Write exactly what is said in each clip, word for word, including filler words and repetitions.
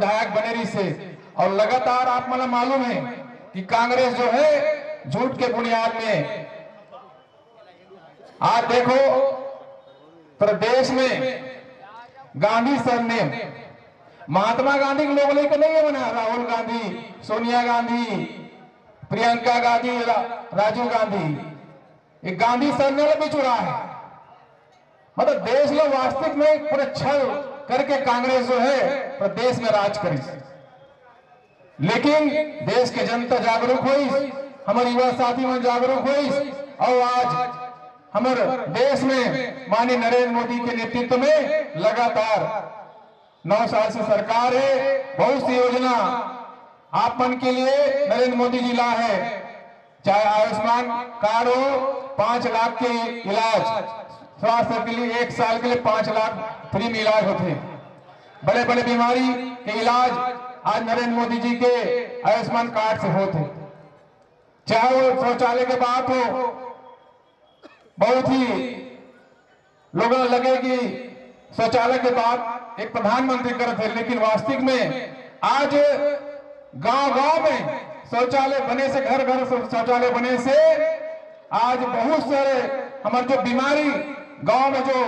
विधायक बने रहिस हे। और लगातार आप मन ला मालूम है कि कांग्रेस जो है झूठ के बुनियाद में, आज देखो, प्रदेश में गांधी सरनेम, महात्मा गांधी के लोग लेके नहीं है बना, राहुल गांधी, सोनिया गांधी, प्रियंका गांधी, रा, राजीव गांधी, ये गांधी सरनेम भी चुरा है। मतलब देश में वास्तविक में पूरा छल करके कांग्रेस जो है प्रदेश में राज करिस। लेकिन देश के जनता जागरूक होइस, हमर युवा साथी मन जागरूक होइस, और आज हमर देश में माननीय नरेंद्र मोदी के नेतृत्व में लगातार नौ साल से सरकार है, बहुत सी योजना आप मन के लिए नरेंद्र मोदी जी ला है, चाहे आयुष्मान कार्ड हो, पांच लाख के इलाज, स्वास्थ्य के लिए एक साल के लिए पांच लाख फ्री में इलाज होते हैं। बड़े बड़े बीमारी के इलाज आज नरेंद्र मोदी जी के आयुष्मान कार्ड से होते हैं। चाहे वो शौचालय के बात हो, बहुत ही लोगों लगे कि शौचालय के बात एक प्रधानमंत्री करत है, लेकिन वास्तविक में आज गांव गांव में शौचालय बने से, घर घर शौचालय बने से आज बहुत सारे हमारे जो बीमारी गांव में जो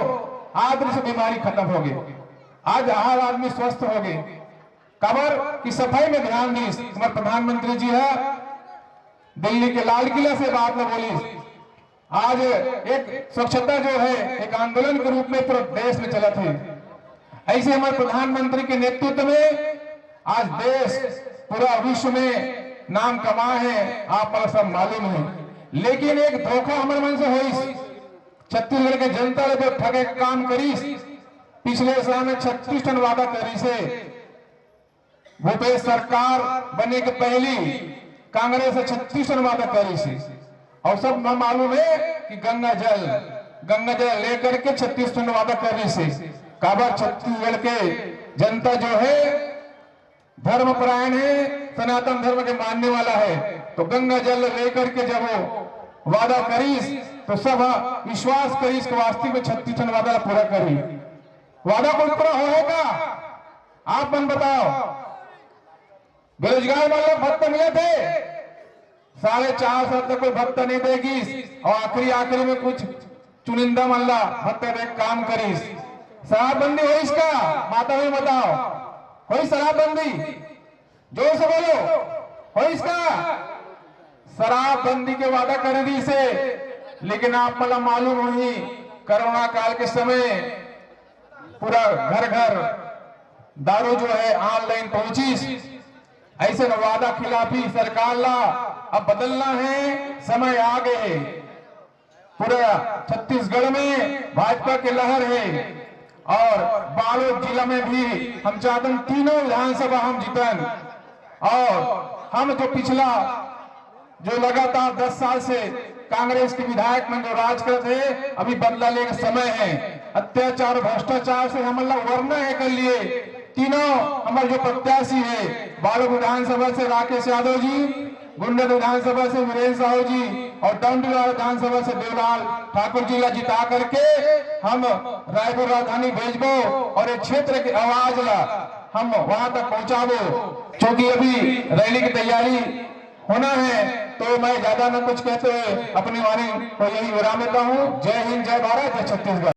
आदमी से बीमारी खत्म हो गई, आज हर आदमी स्वस्थ हो गए। काबर कि सफाई में ध्यान दीस हमारे प्रधानमंत्री जी है, दिल्ली के लाल किला से बात न बोलीस। आज एक स्वच्छता जो है एक आंदोलन के रूप में पूरा देश में चलत है। ऐसे हमारे प्रधानमंत्री के नेतृत्व में आज देश पूरा विश्व में नाम कमा है, आप मन सब मालूम है। लेकिन एक धोखा हमारे मन से होइस, छत्तीसगढ़ के जनता ने जो ठगे काम करिस, पिछले साल में छत्तीस ठन वादा करिस है। भूपेश सरकार बने के पहली कांग्रेस से छत्तीस ठन वादा करिस है, और सब म-, मालूम है कि गंगा जल, गंगा जल लेकर के छत्तीस ठन वादा करिस है। काबर छत्तीसगढ़ के जनता जो है धर्म परायण है, सनातन धर्म के मानने वाला है, तो गंगा जल लेकर के जब वो वादा करिस तो सब विश्वास करिस कि वास्तविक में छत्तीस ठन वादा ला पूरा करी। वादा कोई पूरा होए का? आप मन बताओ। बेरोजगार मन ला भत्ता मिलत हे, साढ़े चार सौ तक कोई भत्ता नहीं देगी, और आखिरी आखिरी में कुछ चुनिंदा मन ला भत्ता दे काम करिस। शराबबंदी होइस का? माता भी बताओ, होइस शराबबंदी? जोर से बोलो, होइस का? शराबबंदी के वादा कर दिस हे, लेकिन आप मन ला मालूम होही, कोरोना काल के समय पूरा घर घर दारू जो है ऑनलाइन पहुंचिस। ऐसे वादा खिलाफी सरकार ला अब बदलना है, समय आ गए। पूरा छत्तीसगढ़ में भाजपा के लहर है, और बालोद जिला में भी हम चाहतन तीनों विधानसभा हम जीतन, और हम जो पिछला जो लगातार दस साल से कांग्रेस के विधायक मन जो राज करत हे, अभी बदला लेके समय है। अत्याचार भ्रष्टाचार से हमन ला उबरना है कर लिए। तीनों हमर जो प्रत्याशी है, बालोद विधानसभा से राकेश यादव जी, गोंडा विधानसभा से वीरेंद्र साहू जी और डौंडीलोहार विधानसभा से देवलाल ठाकुर जी ला जिता करके हम रायपुर राजधानी भेजबो और ये क्षेत्र के आवाज ला हम वहां तक पहुंचाबो। क्योंकि अभी रैली की तैयारी होना है, तो मैं ज्यादा न कुछ कहते हुए अपनी वाणी को यही विराम देता हूँ। जय हिंद, जय भारत, जय छत्तीसगढ़।